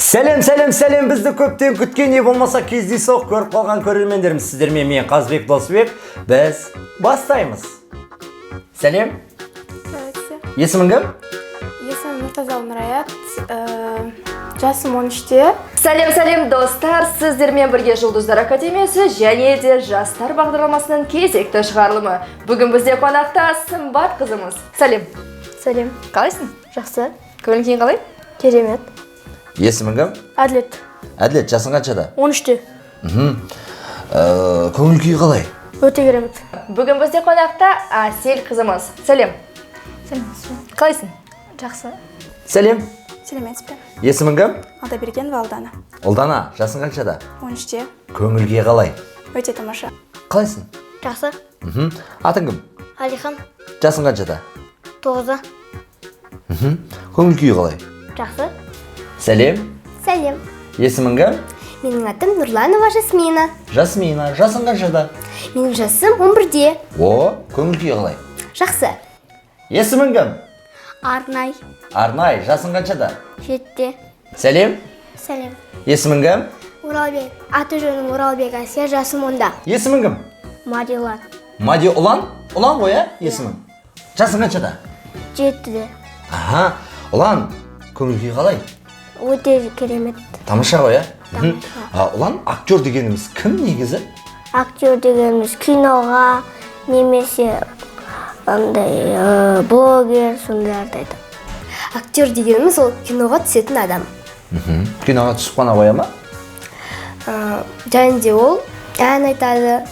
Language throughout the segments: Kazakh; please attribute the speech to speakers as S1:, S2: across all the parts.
S1: Сәлем, сәлем, сәлем, бізді көптен күткен, не болмаса кездейсоқ көріп қалған көрермендеріміз, сіздермен мен, Қазбек Досбек, біз бастаймыз. Сәлем.
S2: Здравствуйте.
S1: Есімің кім?
S2: Есімім Нұртаза Нұраят, жасым 13-те.
S3: Сәлем, сәлем, достар! Сіздермен бірге Жұлдыздар Академиясы және де Жастар бағдарламасының кезекті шығарылымы. Бүгін бізде қонақта Сымбат қызымыз. Сәлем.
S4: Сәлем.
S3: Қалайсың?
S4: Жақсы.
S3: Көңіл күйің қалай?
S4: Керемет.
S1: Есімің кім?
S4: Әділет.
S1: Әділет, жасың қаншада?
S4: 13-те.
S1: Көңіл күй қалай?
S4: Өте керемет.
S3: Бүгін бізде қонақта Әсел қызымыз. Сәлем.
S4: Сәлеметсіз.
S3: Қалайсың?
S4: Жақсы.
S1: Сәлем.
S2: Сәлеметсіз бе?
S1: Есімің кім?
S2: Алдабергенова Алдана.
S1: Ұлдана, жасың қаншада?
S2: 13-те.
S1: Көңіл күй қалай?
S2: Өте тамаша.
S1: Қалайсың?
S4: Жақсы.
S1: Атың кім?
S4: Әлихан.
S1: Жасың қаншада?
S4: 9-да.
S1: Көңіл күй қалай?
S4: Жақсы.
S1: Сәлем.
S5: Сәлем.
S1: Есімің кім?
S5: Менің атым Нұрланова Жасмина.
S1: Жасмина, жасың қаншада?
S5: Менің жасым 11-де.
S1: О, көңіл күй қалай?
S5: Жақсы.
S1: Есімің кім?
S5: Арнай.
S1: Арнай, жасың қаншада?
S5: 7-те.
S1: Сәлем.
S5: Сәлем.
S1: Есімің кім?
S5: Оралбек. Аты жөнім Оралбек Әсия, жасым 10-да.
S1: Есімің кім?
S5: Мадилан.
S1: Мади Ұлан? Ұлан ғой, ә? Есімің. Жасың қаншада?
S5: 7-де.
S1: Аха, Ұлан, көңіл күй қалай?
S5: Өте керемет.
S1: Тамаша ғой, ә? А, Ұлан, актер дегеніміз кім негізі?
S5: Актер дегеніміз киноға немесе андай блогер сондайларды айтады. Актер дегеніміз ол киноға түсетін адам.
S1: Киноға түсіп қана қоя ма?
S5: Және де ол ән айтады.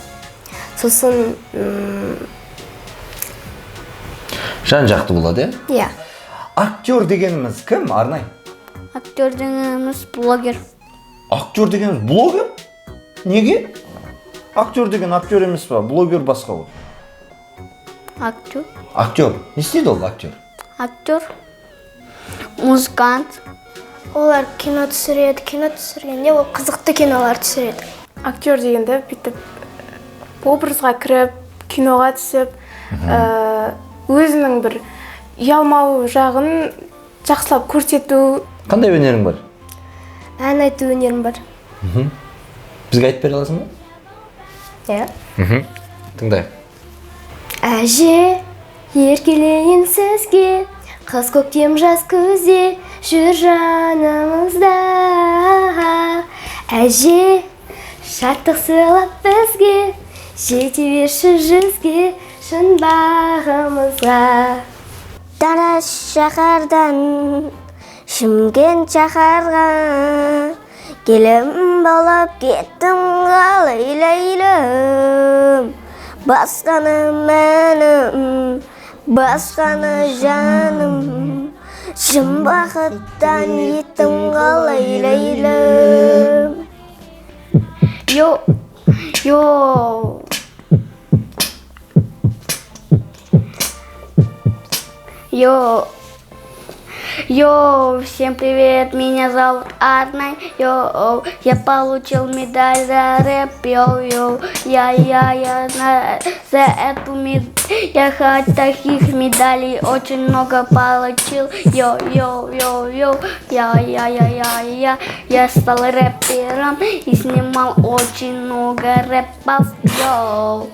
S5: Сосын
S1: Жан жақты болады, ә?
S5: иә.
S1: Актер дегеніміз кім, Арнай?
S5: Актер дегеніміз блогер.
S1: Актер дегеніміз блогер? Неге? Актер деген актер емес па? Блогер басқа ғой.
S5: Актер.
S1: Актер. Не істейді ол актер?
S5: Актер. Музыкант. Олар кино түсіреді. Кино түсіргенде ол қызықты кинолар түсіреді.
S2: Актер дегенді бүйтіп образға кіріп, киноға түсіп, өзінің бір ұялмау жағын жақсылап көрсету.
S1: Қандай өнерің бар?
S5: Ән айту өнерім бар.
S1: Бізге айтып бере аласың ба?
S5: Иә.
S1: Тыңдайық.
S5: Әже, еркелейін сізге, қыз көктем жаз күзде, жүр жанымызда. Әже, шаттық сыйлап бізге, жете берші жүзге, шын бағымызға. Тараз шаһардан Шымкент шаһарға келін болып кеттім қалай ләйлім. Басқаны мәнім, басқаны жаным, шын бақыттан еттім қалай ләйлім. Йо, йо.
S6: Йоу, йоу, всем привет, меня зовут Арнай, йоу, я получил медаль за рэп, йоу, йоу, я за эту медаль, я хоть таких медалей очень много получил, йоу, йоу, йоу, йоу, я стал рэпером и снимал очень много рэпов, йоу.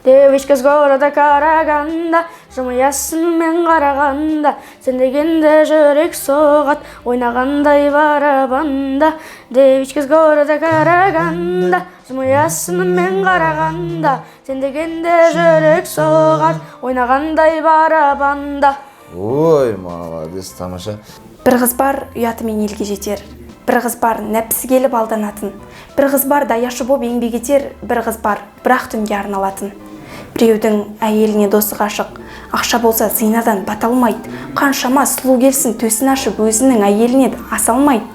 S4: Девочка с города Караганда, жымиясың мен қарағанда, сен дегенде жүрек соғады, ойнағандай барабанда. Девочка с города Караганда, жымиясың мен қарағанда, сен дегенде жүрек соғады, ойнағандай барабанда.
S1: Ой, молодец, тамаша.
S2: Бір қыз бар, ұятымен елге жетер. Бір қыз бар, нәпсі келіп алданатын. Бір қыз бар, даяшы боп еңбек етер. Бір қыз бар, бірақ түнге арналатын. Біреудің әйеліне досы ғашық. Ақша болса зинадан бата алмайды. Қаншама сұлу келсін төсін ашып өзінің әйеліне аса алмайды.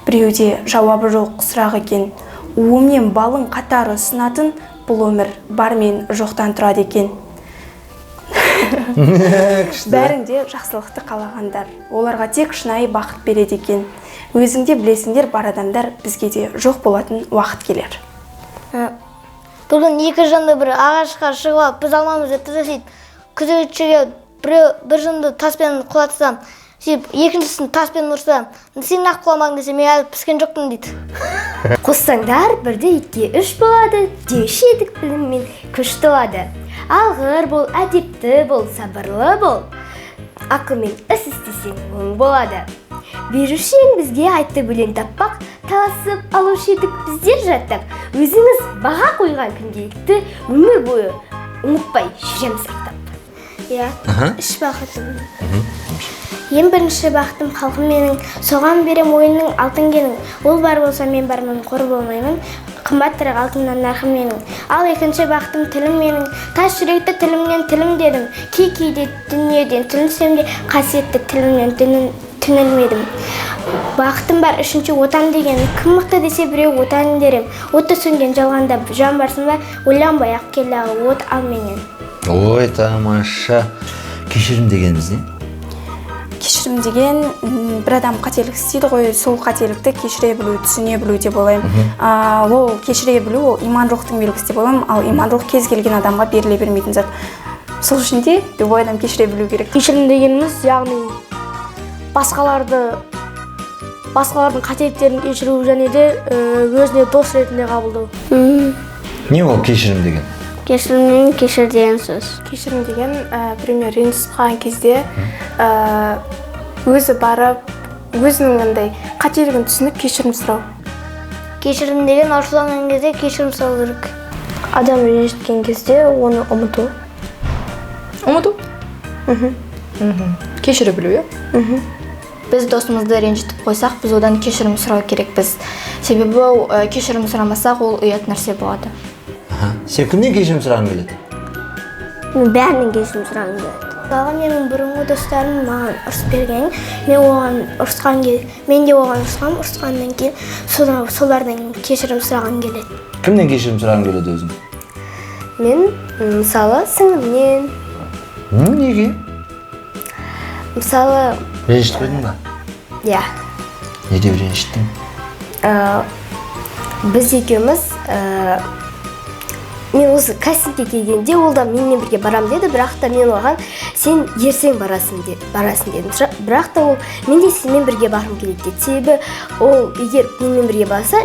S2: Біреуде жауабы жоқ сұрақ екен. Уы мен балын қатар ұсынатын бұл өмір бар мен жоқтан тұрады екен. Бәрінде жақсылықты қалағандар. Оларға тек шынайы бақыт береді екен. Өзіңде білесіңдер, бар адамдар бізге де жоқ болатын уақыт келер.
S6: Бүгін екі жынды бір ағашқа шығып алып, біз алмамыз деп тізесейді. Күзетшіге біреу бір жынды таспен құлатсам,
S5: Сөйтіп екіншісін таспен ұрса, сен неғып құламадың десе, мен әлі піскен жоқпын дейді.
S7: Қоссаңдар бірде екіге үш болады, деуші едік, біліммен күш толады. Алғыр бол, әдепті бол, сабырлы бол, ақылмен іс істесең, оң болады. Беруші ең бізге айтты өлең таппақ, таласып алушы едік біздер жаттап. Өзіңіз баға қойған күнделікті өмір бойы ұмытпай жүреміз сақтап.
S5: Иә, үш бақытым. Ең бірінші бақытым — халқым менің, соған берем ойынның алтын кенін. Ол бар болса, мен бармын, қор болмаймын, қымбатырақ алтыннан нарқым менің. Ал екінші бақытым — тілім менің, тас жүректі тілімнен тілімдедім. Кей кейде дүниеден түңілсем де, қасиетті тілімнен түңілмедім. Бақытым бар үшінші, отан деген. Кім мықты десе біреу, отан дерем. Оты сөнген жалғанда жан барсың ба, ойланбай ақ кел дағы от ал менен.
S1: Ой, тамаша! Кешірім дегеніміз не?
S2: Кешірім деген бір адам қателік істейді ғой, сол қателікті кешіре білу, түсіне білу деп ойлаймын. Ол кешіре білу, ол имандылықтың белгісі деп ойлаймын. Ал имандылық кез келген адамға беріле бермейтін зат. Сол үшін де любой адам кешіре білу керек.
S4: Кешірім дегеніміз, яғни басқалардың қателіктерін кешіру және де өзіне дос ретінде қабылдау.
S1: Не ол кешірім деген?
S6: Кешірімнен кешір деген сөз.
S8: Кешірім деген біреумен ренжісіп қалған кезде өзі барып, өзінің андай қателігін түсініп, кешірім сұрау.
S5: Кешірім деген ашуланған кезде кешірім сұрау керек.
S4: Адам ренжіткен кезде оны ұмыту.
S3: Ұмыту. Кешіре білу, иә.
S7: Біз досымызды ренжітіп қойсақ, біз одан кешірім сұрау керекпіз, себебі кешірім сұрамасақ, ол ұят нәрсе болады.
S1: Аха. Сен кімнен кешірім сұрағың келеді?
S5: Мен бәрінен кешірім сұрағым келеді. Мысалға, менің бұрынғы достарым маған ұрысып берген, мен оған ұрысқан мен де оған ұрысқанмын. Ұрысқаннан кейін содан солардан кешірім сұрағым келеді.
S1: Кімнен кешірім сұрағың келеді өзің?
S7: Мен мысалы, сіңлімнен.
S1: Неге?
S7: Мысалы.
S1: Ренжітіп қойдың ба?
S7: Иә.
S1: Не деп ренжіттің?
S7: Біз екеуміз мен осы кастингке келгенде, ол да менімен бірге барам деді, бірақ та мен оған сен ертең барасың деп барасың дедім. Бірақ та ол мен де сенімен бірге барғым келеді деді, себебі ол егер менімен бірге барса,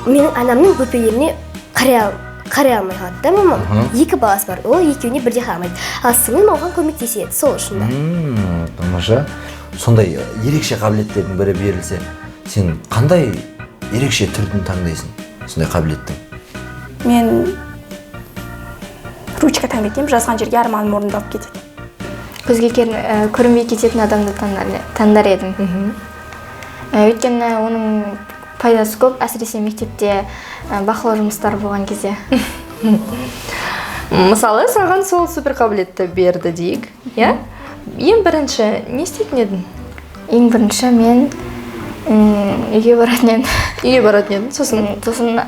S7: менің анамның бөпелеріне қарай алмай қалады да. Мамам екі баласы бар, ол екеуіне бірдей қарамайды, ал сіңлім оған көмектеседі, сол үшін да.
S1: Тамаша! Сондай ерекше қабілеттердің бірі берілсе, сен қандай ерекше түрін таңдайсың сондай қабілеттің?
S2: Мен ручка таңдайтын едім, жазған жерге арманым орындалып кетеді.
S7: Көзге көрінбей кететін адамды таңдар едім. Өйткені оның пайдасы көп, әсіресе мектепте бақылау жұмыстары болған кезде.
S3: Мысалы, саған сол суперқабілетті берді дейік, иә? Ең бірінші не істейтін едің?
S7: Ең бірінші мен үйге баратын едім.
S3: Үйге баратын едің, сосын?
S7: Сосын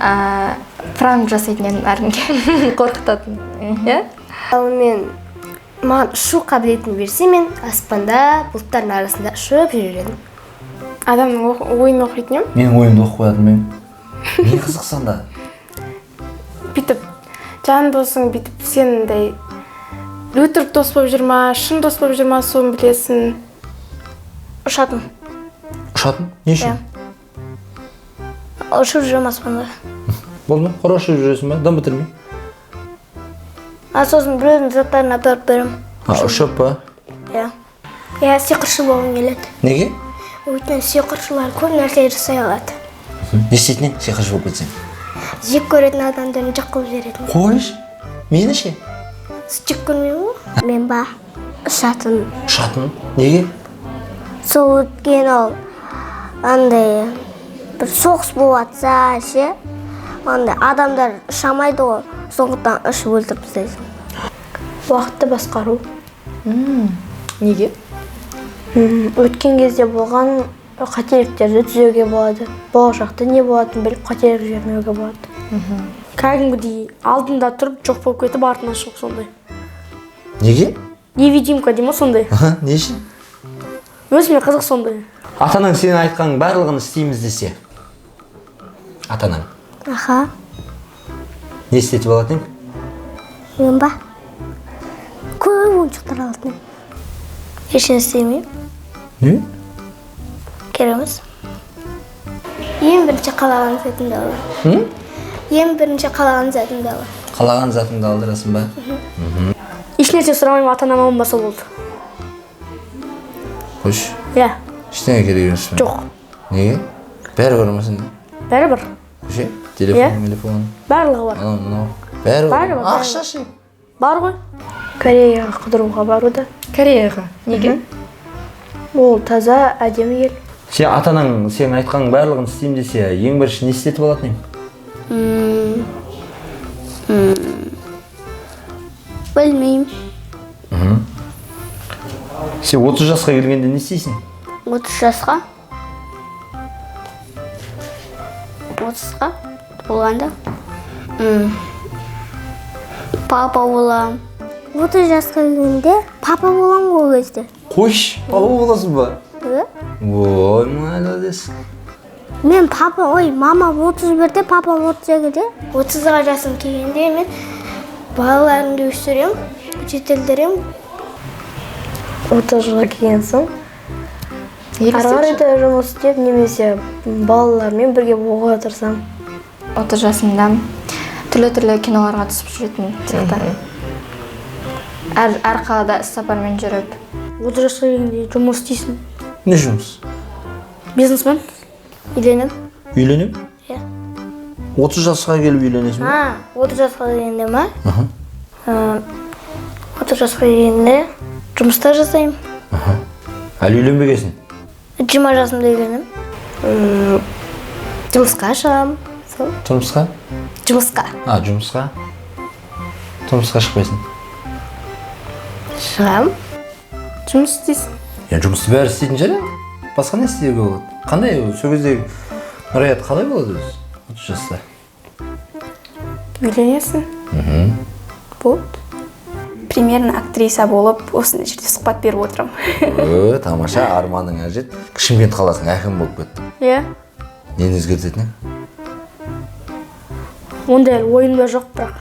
S7: пранк жасайтын едім әркімге.
S3: Қорқытатын, иә?
S7: Ал мен, маған ұшу қабілетін берсе, мен аспанда бұлттардың арасында ұшып жүрер едім.
S8: Адамның ойын оқитын едім.
S1: Менің ойымды оқып қоятын ба едің? Не қызық сонда?
S8: Бүйтіп жан досың бүйтіп сен андай өтірік дос болып жүр ма, шын дос болып жүр ма, соны білесің.
S5: Ұшатын.
S1: Ұшатын? Не үшін?
S5: Ұшып жүремін аспанда.
S1: Болды ма? Құр ұшып жүресің ба, дым бітірмей?
S5: А сосын біреудің заттарын апарып беремін.
S1: А, ұшып па?
S5: Иә, сиқыршы болғым келеді.
S1: Неге?
S5: Өйткені сиқыршылар көп нәрсе жасай алады.
S1: Не істейтін едің сиқыршы болып кетсең?
S5: Жек көретін адамдарын жоқ қылып жіберетін.
S1: Қойшы, мені ше?
S5: Жек көрмеймін ғой.
S6: Мен ба, ұшатын.
S1: Ұшатын? Неге?
S6: Сол өткен ол андай бір соғыс болып жатса ше, андай адамдар ұша алмайды ғой, сондықтан ұшып өлтіріп тастайсың.
S4: Уақытты басқару.
S3: Неге?
S4: Өткен кезде болған қателіктерді түзеуге болады, болашақта не болатынын біліп, қателік жібермеуге болады. Кәдімгідей алдында тұрып, жоқ болып кетіп, артынан шығып, сондай.
S1: Неге?
S4: Невидимка дей ма, сондай.
S1: Аха, не үшін?
S4: Өзіме қызық сондай.
S1: Ата анаң сенің айтқанның барлығын істейміз десе, ата анаң
S6: Аха.
S1: не істетіп алатын едің?
S6: Мен ба, көп ойыншықтар алатын едім.
S5: Ештеңе істемеймін.
S1: Не?
S5: Керек емес. Ең бірінші қалаған затымды аламын. Ең бірінші қалаған затымды аламын.
S1: Қалаған затыңды алдырасың ба?
S4: Ешнәрсе сұрамаймын, ата анам аман болды.
S1: Қойшы.
S4: Иә.
S1: Ештеңе керек емес пе?
S4: Жоқ.
S1: Неге? Бәрі бар ма сенде?
S4: Бәрі бар.
S1: Ше? Телефон, телефон.
S4: Барлығы бар.
S1: Анау, мынау. Бәрі бар.
S4: Бәрі бар.
S1: Ақша ше?
S4: Бар ғой. Кореяға қыдыруға баруды.
S3: Кореяға. Неге?
S4: Ол таза, әдемі ел.
S1: Сен ата-анаң сенің айтқанның барлығын істеймін десе, ең бірінші не істетіп алатын едің?
S6: Білмеймін.
S1: Сен 30 жасқа келгенде не істейсің?
S6: 30 жасқа. 30-қа болғанда папа боламын.
S5: 30 жасқа келгенде папа боламын ол кезде.
S1: Қойшы, папа боласың ба?
S5: Иә.
S1: Ой, молодец.
S5: Мен папа, ой, мама 31-де, папам 32-де. 30-ға жасым келгенде мен балаларымды өсіремін, жетілдіремін.
S4: 30 жылға келген соң ары қарай да жұмыс істеп, немесе балалармен бірге болуға тырысамын.
S2: 30 жасымда түрлі-түрлі киноларға түсіп жүретін сияқты. Әр қалада іс сапармен жүріп.
S4: 30 жасқа келгенде жұмыс істейсің.
S1: Не жұмыс?
S4: Бизнесмен.
S5: Үйленіп.
S1: Үйленем?
S5: Иә.
S1: 30 жасқа келіп үйленесің бе?
S5: А, 30 жасқа келгенде ма? 30 жасқа келгенде жұмыста жасаймын.
S1: Әлі үйленбегенсің?
S5: 20 жасымда үйленемін.
S7: Жұмысқа шығамын. Сол.
S1: Тұрмысқа?
S7: Жұмысқа.
S1: А, жұмысқа? Тұрмысқа шықпайсың?
S7: Шығамын.
S8: Жұмыс істейсің.
S1: Енді жұмысты бәрі істейтін шығар енді. Басқа не істеуге болады? Қандай сол кезде Нұраят қалай болады өзі? 30 жаста.
S8: Үйленесің. Болды.
S2: Примерно актриса болып, осындай жерде сұхбат беріп отырамын.
S1: Ö, тамаша, арманыңа жет. Шымкент қаласының әкімі болып кеттің.
S4: Иә.
S1: Нені өзгертетін едің?
S4: Ондай әлі ойымда жоқ, бірақ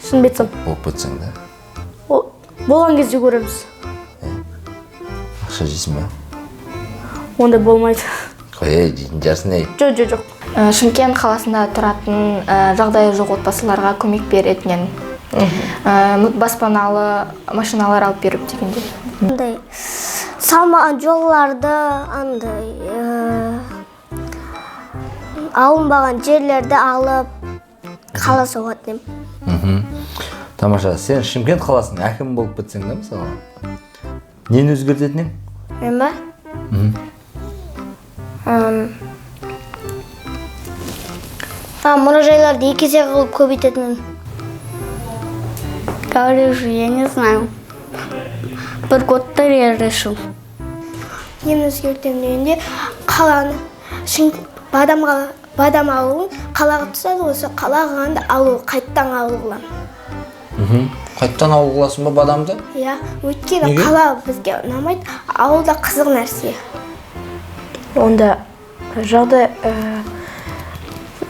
S4: шынымды айтсам.
S1: Болып кетсең да.
S4: Ол болған кезде көреміз.
S1: Ақша жейсің ба?
S4: Ондай болмайды.
S1: Қой, ей, жейтін шығарсың, ей.
S4: Жоқ, жоқ, жоқ.
S2: Шымкент қаласында тұратын жағдайы жоқ отбасыларға көмек беретін едім. Баспаналы машиналар алып беріп дегендей.
S5: Андай салмаған жолларды, андай алынбаған жерлерді алып қала соғатын едім.
S1: Тамаша, сен Шымкент қаласының әкімі болып кетсең да, мысалы, нені өзгертетін едің?
S5: Мен ба? Мұражайларды екі есе қылып көбейтетін едім.
S6: Говорю же, я не знаю. Бір годта я решу.
S5: Нені өзгертемін дегенде, қаланы, бадам қала, бадам ауылын қалаға түседі ғой, сол қала қылғанды алу, қайттан ауыл қыламын.
S1: Қайттан ауыл қыласың ба бадамды?
S5: Иә, өйткені
S1: Неге?
S5: Қала бізге ұнамайды, ауылда қызық нәрсе.
S4: Онда жағдай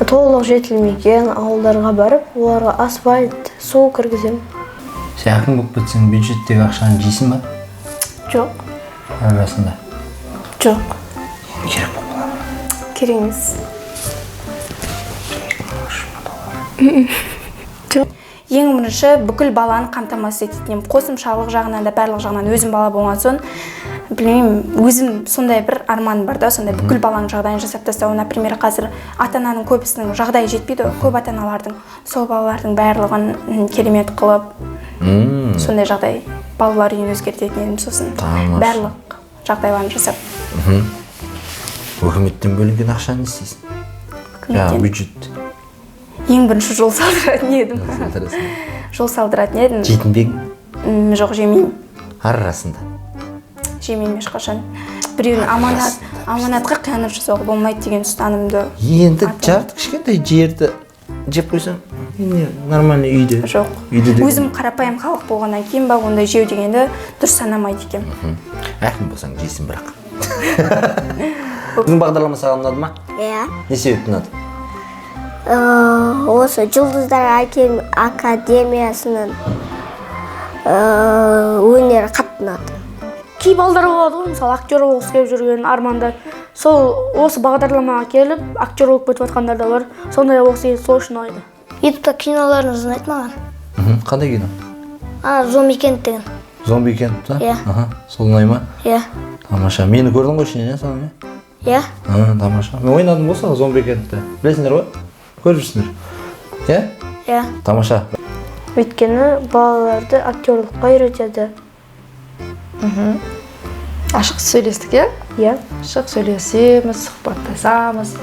S4: толық жетілмеген ауылдарға барып, оларға асфальт, су кіргіземін.
S1: Сен әкім болып кетсең, бюджеттегі ақшаны жейсің ба?
S8: Жоқ.
S1: Арасында.
S8: Жоқ.
S1: Керек болып қалады.
S8: Керек емес. Жоқ. Ең бірінші бүкіл баланы қамтамасыз ететін едім. Қосымшалық жағынан да, барлық жағынан өзім бала болған соң, білмеймін, өзім сондай бір арманым бар да, сондай бүкіл баланың жағдайын жасап тастау. Например, қазір ата-ананың көбісінің жағдайы жетпейді ғой, көп ата-аналардың. Сол балалардың барлығын керемет қылып, сондай жағдай балалар үйін өзгертетін едім сосын.
S1: Тамаша.
S2: Барлық жағдайларын жасап.
S1: Үкіметтен бөлінген ақшаны не істейсің?
S2: Үкіметтен.
S1: Жаңағы бюджет.
S2: Ең бірінші жол салдыратын едім.
S1: Жол салдырасың.
S2: Жол салдыратын едім.
S1: Жейтін бе едің?
S2: Жоқ, жемеймін.
S1: Арасында.
S2: Жемеймін ешқашан. Біреудің аманатқа қиянат жасауға болмайды деген ұстанымды.
S1: Енді
S2: Ата.
S1: жарты кішкентай жерді жеп қойсаң, не, нормальный үйде.
S2: Жоқ.
S1: Үйде де.
S2: Өзім қарапайым халық болғаннан кейін ба, ондай жеу дегенді дұрыс санамайды екенмін.
S1: Әкім болсаң жейсің бірақ. Біздің бағдарлама саған ұнады ма?
S5: Иә.
S1: Не себепті ұнады?
S5: Осы Жұлдыздар академиясының өнері қатты ұнады.
S4: Кей балдар болады ғой, мысалы, актер болғысы келіп жүрген арманда, сол осы бағдарламаға келіп, актер болып кетіп жатқандар да бар. Сондай болғысы келеді, сол үшін ұнайды.
S5: Ютубта киноларыңыз ұнайды маған.
S1: Қандай кино?
S5: А, «Зомбикент» деген.
S1: «Зомбикент» па?
S5: Иә.
S1: Аха, сол ұнай ма?
S5: Иә.
S1: Тамаша. Мені көрдің ғой ішінен, иә, соны, иә?
S5: Иә.
S1: А, тамаша. Мен ойнадым ғой сол «Зомбикентті», білесіңдер ғой, көріп жүрсіңдер, иә?
S5: Иә.
S1: Тамаша.
S4: Өйткені балаларды актерлыққа үйретеді.
S3: Ашық сөйлестік, иә?
S4: Иә.
S3: Ашық сөйлесеміз, сұхбаттасамыз.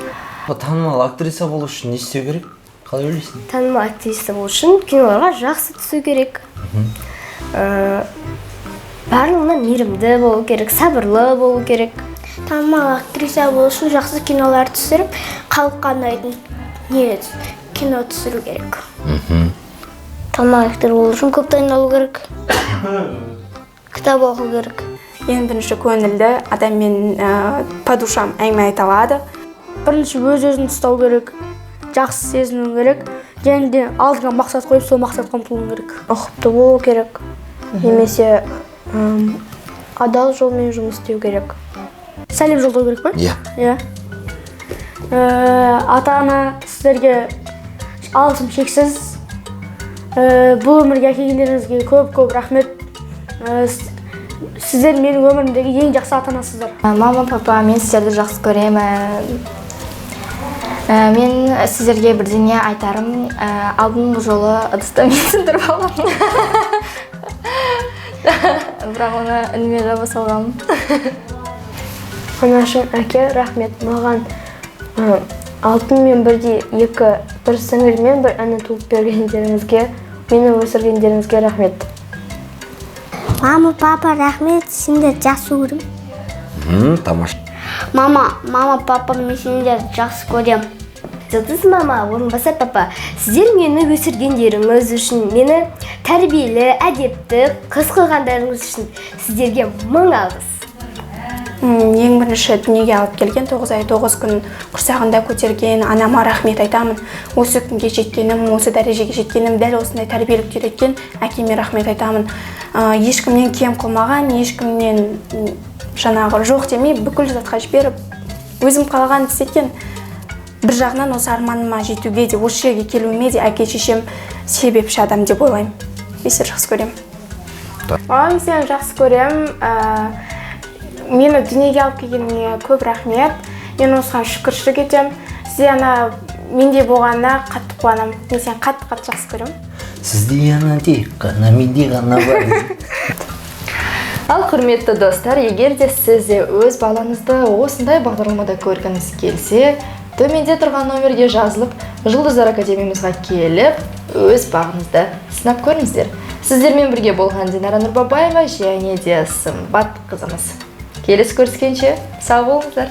S1: Танымал актриса болу үшін не істеу керек, қалай ойлайсың?
S7: Танымал актриса болу үшін киноларға жақсы түсу керек. Барлығына мейірімді болу керек, сабырлы болу керек.
S5: Танымал актриса болу үшін жақсы кинолар түсіріп, халыққа ұнайтын не кино түсіру керек. Танымал актер болу үшін көп дайындалу керек, кітап оқу керек.
S2: Ең бірінші көңілді адаммен, по душам әңгіме айта алады.
S4: Бірінші өз өзін ұстау керек, жақсы сезіну керек және де алдыңа мақсат қойып, сол мақсатқа ұмтылуың керек.
S9: Ұқыпты болу керек немесе адал жолмен жұмыс істеу керек.
S4: Сәлем жолдау керек па?
S1: Иә.
S4: Иә. Ата ана, сіздерге алғысым шексіз. Бұл өмірге әкелгендеріңізге көп көп рахмет. Сіздер менің өмірімдегі ең жақсы ата анасыздар.
S10: Мама, папа, мен сіздерді жақсы көремін. Мен сіздерге бірдеңе айтарым. Алдыңғы жолы ыдысты мен сындырып алғанмын, бірақ оны ініме жаба салғанмын.
S9: Анашым, әке, рахмет маған алтынмен бірдей екі, бір сіңіл мен бір іні туып бергендеріңізге, мені өсіргендеріңізге рахмет.
S5: Мама, папа, рахмет, сендерді жақсы көремін.
S1: Тамаша.
S6: Мама, папа, мен сендерді жақсы көремін.
S7: Жұлдыз мама, Орынбасар папа, сіздер мені өсіргендеріңіз үшін, мені тәрбиелі, әдепті қыз қылғандарыңыз үшін сіздерге мың алғыс.
S2: Ең бірінші дүниеге алып келген, 9 ай 9 күн құрсағында көтерген анама рахмет айтамын. Осы күнге жеткенім, осы дәрежеге жеткенім, дәл осындай тәрбиелік үйреткен әкеме рахмет айтамын. Ешкімнен кем қылмаған, ешкімнен жаңағы жоқ демей, бүкіл затқа жіберіп, өзім қалаған істеткен. Бір жағынан осы арманыма жетуге де, осы жерге келуіме де әке шешем себепші адам деп ойлаймын. Мен сені жақсы көремін.
S8: Мамам, сені жақсы көремін. Мені дүниеге алып келгеніңе көп рахмет. Мен осыған шүкіршілік етемін. Сізде ана менде болғанына қатты қуанамын. Мен сені қатты қатты жақсы көремін.
S1: Сізде ана тек қана менде ғана бар.
S3: Ал, құрметті достар, егер де сіз де өз балаңызды осындай бағдарламада көргіңіз келсе, төменде тұрған номерге жазылып, Жұлдыздар академиямызға келіп, өз бағыңызды сынап көріңіздер. Сіздермен бірге болған Динара Нұрбабаева және де Сымбат қызымыз. Келесі көріскенше сау болыңыздар.